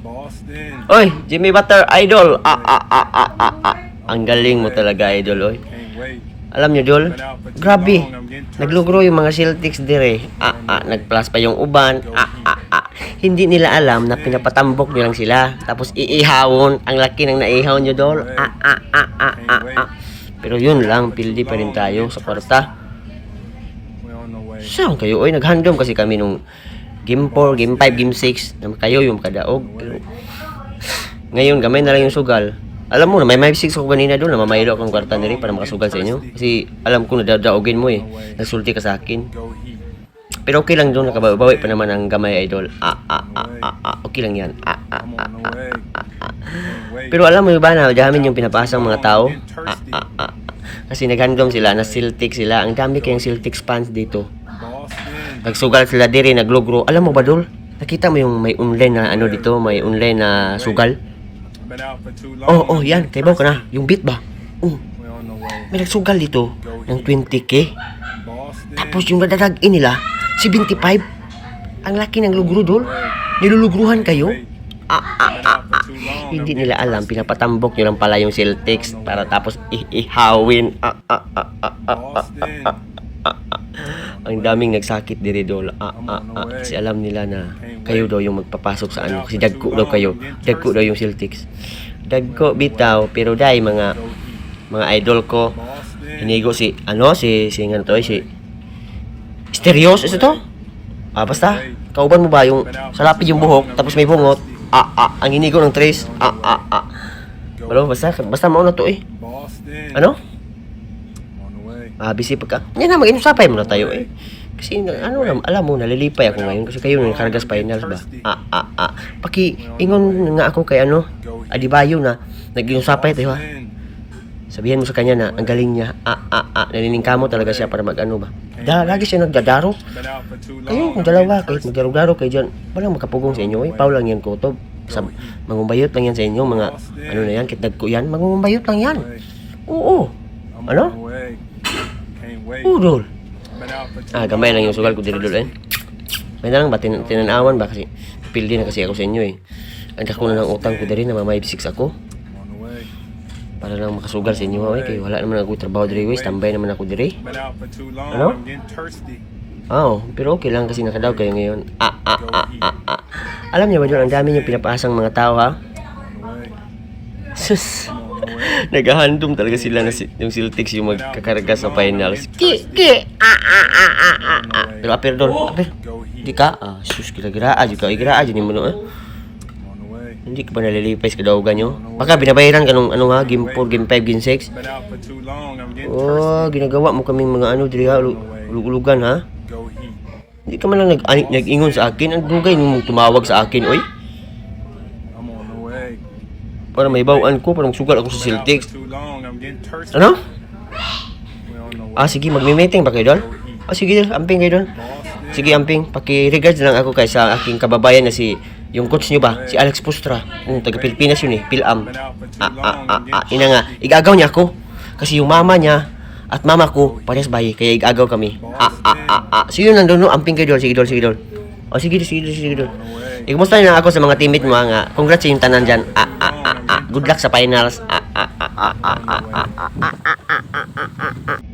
Boston. Oy, Jimmy Butler, idol. Ah, ah, ah, ah, ah, ah. Ang galing mo talaga, idol, oy. Can't wait. Alam nyo, Dol, grabe. Naglugro yung mga Celtics dire. Ah, ah, nag-plus pa yung uban. Ah, ah, ah. Hindi nila alam na pinapatambok nyo lang sila. Tapos iihawon. Ang laki ng naihaw nyo, Dol. Ah, ah, ah, ah, ah, ah. Pero yun lang, pildi pa rin tayo sa kwarta. We on the way. Saan kayo? Oy, naghandom kasi kami nung Game 4, Game 5, Game 6 na kayo yung kadaog. Pero ngayon, gamay na lang yung sugal. Alam mo na, may 5-6 ako kanina doon, namamaylo akong kwarta nila para makasugal sa inyo. Kasi alam ko na dadaogin mo eh. Nagsulti ka sa akin. Go Heat. Pero okay lang doon, nakabawi pa naman ang gamay, idol. Ah, ah, ah, ah, ah. Okay lang yan. Ah, ah, I'm ah, on the ah, way. ah, ah. Can't wait. Pero alam mo ba na dami yung pinapasang mga tao? Ah, ah, ah, ah. Kasi naghandom sila, na Celtics sila. Ang dami kayong Celtics fans dito. Boston. Nagsugal sila diri, naglugro. Alam mo ba, Dol? Nakita mo yung may online na ano dito, may online na sugal? Been out for too long. Oh, yan. Kaibaw ka na. Yung beat ba? Oh, We on the way. may nagsugal dito ng 20K. Boston. Tapos yung dadagin nila, 75. Ang laki ng lugro, Dol. Nilulugruhan kayo? Ah, ah, Been ah, out for ah. too long. Hindi nila alam, pinapatambok nyo lang pala yung Celtics para tapos ihawin. Ah, ah, ah, ah, ah, ah, Boston. ah. Ang daming nagsakit diri, Dol. Ah, ah, ah. Kasi alam nila na kayo daw yung magpapasok sa ano. Kasi dagko daw kayo. Dagko daw yung Celtics. Dagko bitaw, pero dai mga Go Heat. mga idol ko. Boston. Hinigo si ano si si nga to eh, si Mysterious is ito? Ah, basta kauban mo ba yung salapid yung buhok tapos may bungot? Ah, ah, ang hinigo ng tres. Ah, ah, ah. Go Wala, basta basta mao na to eh. Boston. Ano? I'm on the way. Ah, busy pagka. Yan na, mag-inusapay muna tayo eh. Kasi ano na, alam mo, nalilipay ako ngayon kasi kayo nang kargas finals ba? Ah, ah, ah. Paki, ingon nga ako kay ano, Go Heat. Adibayo na, nag-inusapay tayo ha. Boston. Sabihin mo sa kanya na ang galing niya. Ah, ah, ah. Naniningkamo talaga siya para mag-ano ba. Da, lagi siya nagdadaro. Been out for too long. Kayo, kung I'm dalawa, getting kahit thirsty. magdaro-daro kayo dyan, walang makapugong sa inyo eh. Pau lang yan, kutob. Sa, mangumbayot lang yan sa inyo, mga ano na yan, kitdag ko yan, mangumbayot lang yan. Oo. I'm Ano? on the way. Can't wait. Oo, Dol. Been out for too Ah, gamay lang long. yung sugal ko diri, Dol eh. May na lang ba, tinanawan ba kasi pildi na kasi ako sa inyo eh. Ang dako na ng utang ko diri na mamay 6 ako. I'm on the way. Para lang makasugal sa inyo eh. Kaya wala naman ako trabaho diri, eh. Standby naman ako diri. Been out for too long. Ano? I'm getting thirsty. Oo, pero okay lang kasi nakadaw kayo ngayon. Ah, ah, ah, ah, ah. Alam niyo ba doon, ang dami niyong pinapaasang mga tao ha? I'm on the way. Sus! I'm on the way. Naghahandom talaga sila na si, yung Celtics yung magkakarga sa finals. Ki, ki, ah, ah, ah, ah, ah, ah. Pero apir doon, apir. Go Heat. Di ka? Ah, sus, kira-gira, ah, ka, igira, ah, mo no, eh. I'm on the way. Hindi ka ba nalilipay sa kadaugan nyo? Baka binabayaran ka nung ano ha, Game 4, Game 5, Game 6? Been out for too long. I'm getting Oh, ginagawa mo kaming mga ano, diri ha, ulug-ulugan ha? thirsty. Go Heat. Hindi ka man lang nag-ingon sa akin. Ang dugay mong tumawag sa akin, oy. I'm on the way. Para may bawaan ko, parang sugal ako sa Been out for Celtics. too long. I'm getting thirsty. Ano? We on the way. Ah, sige, magmi-meeting ba kayo doon? Ah, sige, amping kayo doon. Boston. Sige, amping. Paki-regards lang ako kay sa aking kababayan na si, yung coach nyo ba? Si Alex Pustra. Taga Pilipinas yun eh, Pilam. Been out for too Ah, long. ah, ah, I'm ah, getting ina nga. Igagaw niya ako. Kasi yung mama niya at mama ko, parehas bayi, kaya igagaw kami. Ah, ah, ah, ah. So yun nandun, no? Amping kayo doon. Sige, doon, sige, doon. Oh, sige, sige, sige, doon. on the way. Ikumusta na ako sa mga teammate mo nga. Congrats sa yung tanan dyan. Ah, ah, ah, ah. Good luck sa finals. Ah, ah, ah, ah, ah, ah, ah, ah, ah, ah, ah, ah, ah.